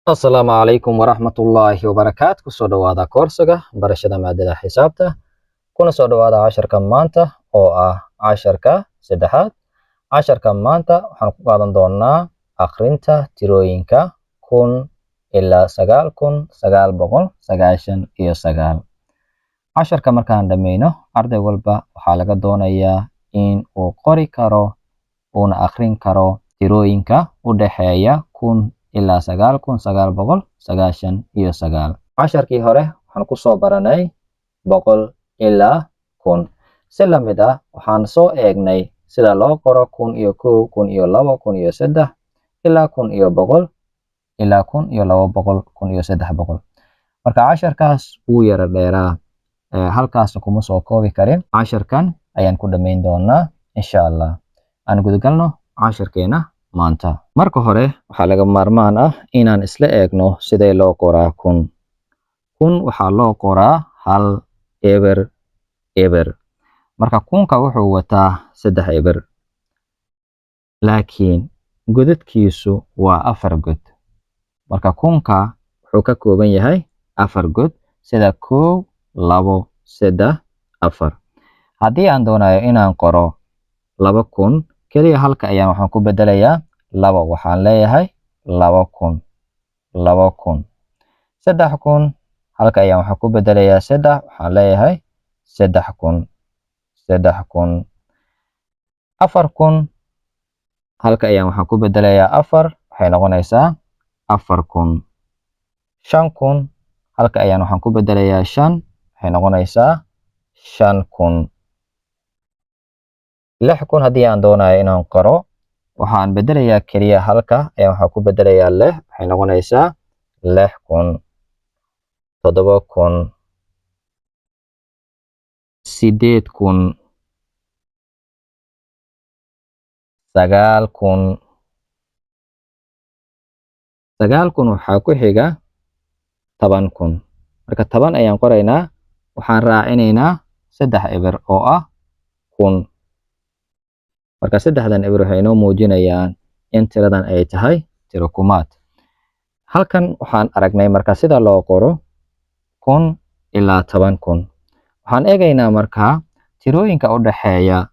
Asalaamu calaykum waraxmatullaahi wabarakaatu. Kusoo dhawaada koorsiga barashada maadada xisaabta, kuna soo dhawaada casharka maanta oo ah casharka saddexaad. Casharka maanta waxaan ku qaadan doonaa akhrinta tirooyinka 1000 ilaa 9999. Casharka markaan dhammayno, arday walba waxaa laga doonayaa in uu qori karo uuna akhrin karo tirooyinka u dhexeeya 1000 ilaa 9999. Casharkii hore waxaan kusoo baranay 100 ilaa 1000. Si la mid ah, waxaan soo eegnay sida loo qoro 1001, 1002, 1003 ilaa 1100 ilaa 1200, 1300. Marka casharkaas wuu yara dheeraa, halkaasna kuma soo koobi karin. Casharkan ayaan ku dhammayn doonaa, insha Allah. Aan gudagalno casharkeena maanta. Marka hore, waxaa laga maarmaan ah inaan isla eegno sidee loo qoraa 1000. 1000 waxaa loo qoraa 1, 0, 0. Marka kunka wuxuu wataa saddex eber, laakiin godadkiisu waa afar god. Marka kunka wuxuu ka kooban yahay afar god, sida kow, labo, saddex, afar. Haddii aan doonayo inaan qoro 2000, keliya halka ayaan waxaan ku bedelayaa labo. Waxaan leeyahay 2000, 2000. 3000, halka ayaan waxaan ku bedelayaa saddex. Waxaan leeyahay 3000, 3000. 4000, halka ayaan waxaan ku bedelayaa afar. Waxay noqonaysaa 4000. 5000, halka ayaan waxaan ku bedelayaa shan. Waxay noqonaysaa 5000. 6000 haddii aan doonayo inaan qoro, waxaan bedelayaa keliya halka ayaan waxaan ku bedelayaa lix. Waxay noqonaysaa 6000. 7000, 8000, 9000. 9000 waxaa ku xiga 10,000. Marka 10 ayaan qoraynaa, waxaan raacinaynaa saddex eber oo ah kun. Marka saddexdan eber waxay inoo muujinayaan in tiradan ay tahay tiro kumaad. Halkan waxaan aragnay marka sida loo qoro 1000 ilaa 10,000. Waxaan eegaynaa marka tirooyinka u dhexeeya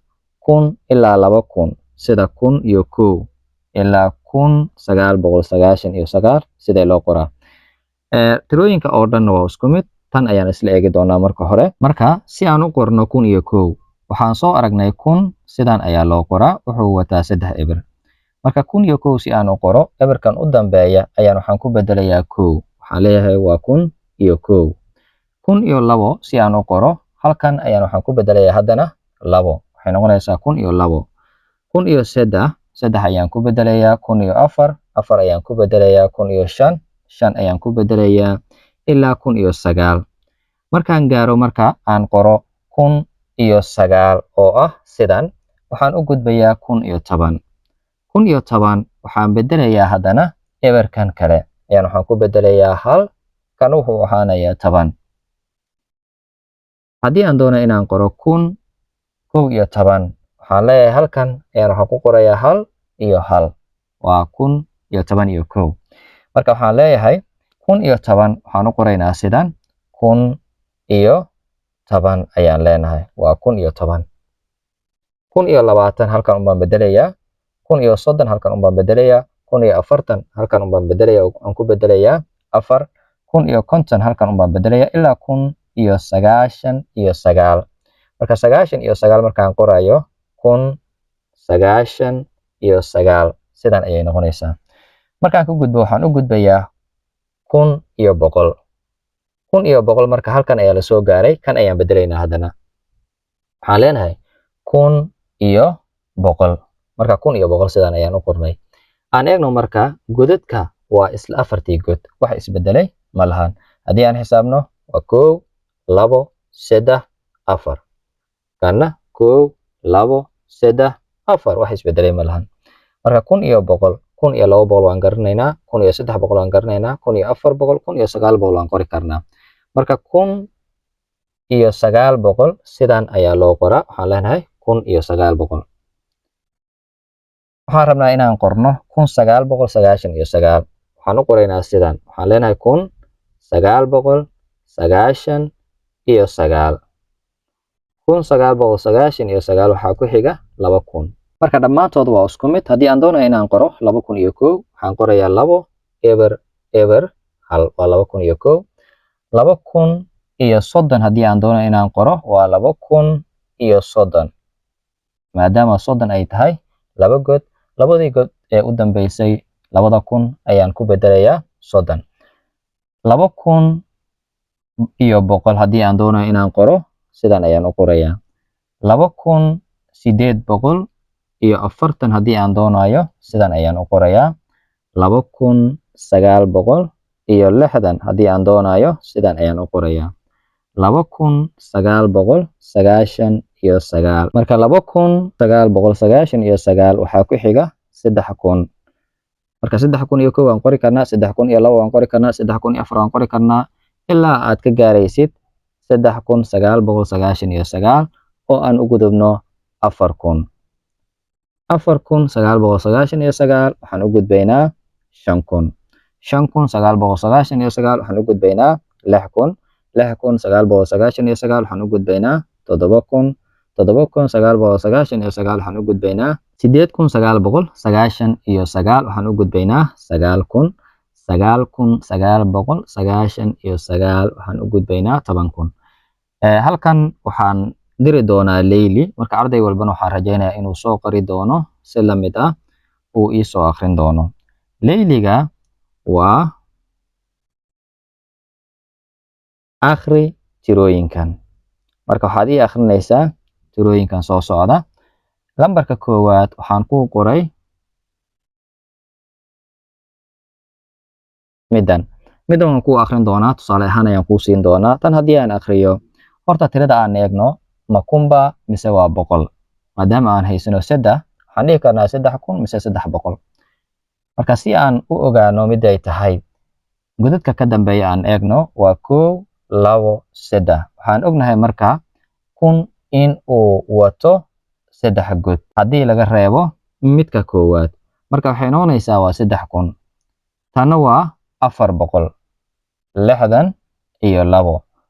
1000 ilaa 2000, sida 1001 ilaa 1999, sidee loo qoraa? Tirooyinka oo dhanna waa isku mid. Tan ayaan isla eegi doonaa marka hore. Marka si aan u qorno 1001, waxaan soo aragnay 1000 sidan ayaa loo qoraa, wuxuu wataa saddex eber. Marka 1001 si aan u qoro, eberkan u dambeeya ayaan waxaan ku bedelayaa kow. Waxaan leeyahay waa 1001. 1002 si aan u qoro, halkan ayaan waxaan ku bedelayaa haddana labo. Waxay noqonaysaa 1002. 1003, saddex ayaan ku bedelayaa. 1004, afar ayaan ku bedelayaa. 1005, shan ayaan ku bedelayaa, ilaa 1009. Markaan gaaro, marka aan qoro 1009 oo ah sidan, waxaan u gudbayaa 1010. 1010 waxaan bedelayaa haddana eberkan kale ayaan waxaan ku bedelayaa hal. Kan wuxuu ahaanayaa 10. Haddii aan doono inaan qoro 1011, waxaan leeyahay halkan ayaan waxaan ku qorayaa hal iyo hal, waa 1011. Marka waxaan leeyahay 1010 waxaan u qoraynaa sidan. 1010 ayaan leenahay, waa 1010. 1020 halkan unbaan bedelayaa. 1030 halkan unbaan bedelayaa. 1040 halkan unbaan bedelayaa, aan ku bedelayaa afar. 1050 halkan unbaan bedelayaa, ilaa 1099. Marka 99 markaan qorayo, 1099 sidan ayay noqonaysaa. Markaan ka gudbo, waxaan u gudbayaa 1100. 1100 marka halkan ayaa lasoo gaaray. Kan ayaan bedelaynaa haddana. Waxaan leenahay 1100. Marka 1100 sidan ayaan u qornay. Aan eegno marka godadka, waa isla afartii god, wax isbedelay ma lahan. Haddii aan xisaabno, waa kow, labo, saddex, afar. Kanna kow, labo, saddex, afar, wax isbedelay ma lahan. Marka 1100, 1200 waan garanaynaa, 1300 waan garanaynaa, 1400, 1900 waan qori karnaa. Marka 1900 sidan ayaa loo qoraa. Waxaan leenahay 1900. Waxaan rabnaa inaan qorno 1999. Waxaan Waxaan u qoraynaa sidan. Waxaan leenahay 1999. 1999 waxaa ku xiga 2000. Marka dhammaantood waa isku mid. Haddii aan doonayo inaan qoro 2001, waxaan qorayaa 2 0 0 1, waa 2001. 2030 haddii aan doonayo inaan qoro waa 2030. Maadaama 30 ay tahay laba god, labadii god ee u dambeysay 2000 ayaan ku bedelayaa 30. 2100 haddii aan doonayo inaan qoro sidan ayaan u qorayaa. 2840 haddii aan doonayo sidan ayaan u qorayaa. 2960 haddii aan doonayo sidan ayaan u qorayaa. 2999. Marka 2999 waxaa ku xiga 3000. Marka 3001 waan qori karnaa, 3002 waan qori karnaa, 3004 waan qori karnaa, ilaa aad ka gaaraysid 3999 oo aan u gudubno 4000. 4999 waxaan u gudbaynaa 5000. 5999 waxaan u gudbaynaa 6000. 6999 waxaan u gudbaynaa 7000. 7999 waxaan u gudbaynaa 8999 waxaan u gudbaynaa 9000. 9999 waxaan u gudbaynaa 10000. Halkan waxaan diri doonaa leyli. Marka arday walbana waxaan rajaynayaa inuu soo qori doono si la mid ah uu ii soo akhrin doono. Leyliga waa akhri tirooyinkan. Marka waxaad ii akhrinaysaa tirooyinkan soo socda. Lambarka koowaad waxaan ku qoray middan. Middan waan ku akhrin doonaa, tusaale ahaan ayaan kuu siin doonaa. Tan haddii aan akhriyo, horta tirada aan eegno ma kunba mise waa 100. Maadaama aan haysano 3, waxaan dhihi karnaa 3000 mise 300. Marka si aan u ogaano mid ay tahay, godadka ka dambeeya aan eegno waa 1, 2, 3. Waxaan ognahay marka 1000 in uu wato 3 god haddii laga reebo midka koowaad. Marka waxay noqonaysaa waa 3000. Tanna waa 462.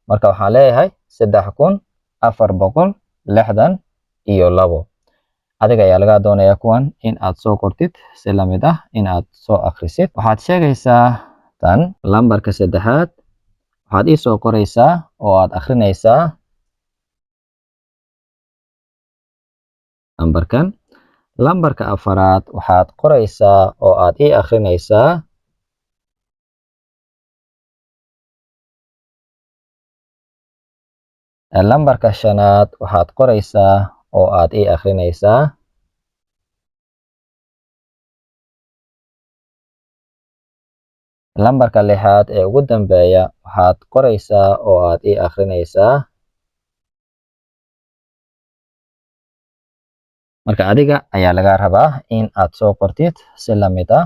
Marka waxaan leeyahay 3462. Adiga ayaa laga doonayaa kuwan in aad soo qortid si la mid ah in aad soo akhrisid. Waxaad sheegaysaa tan lambarka saddexaad. Waxaad ii soo qoraysaa oo aad akhrinaysaa lambarkan. Lambarka afaraad waxaad qoraysaa oo aad ii akhrinaysaa lambarka shanaad. Waxaad qoraysaa oo aad ii akhrinaysaa lambarka lixaad ee ugu dambeeya. Waxaad qoraysaa oo aad ii akhrinaysaa. Marka adiga ayaa laga rabaa in aad soo qortid si la mid ah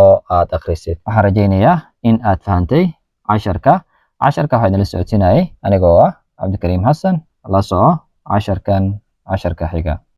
oo aad akhrisid. Waxaan rajaynayaa in aad fahantay casharka. Casharka waxaa idinla socodsiinayay anigoo ah Cabdikariim Xasan. La soco casharkan casharka xiga.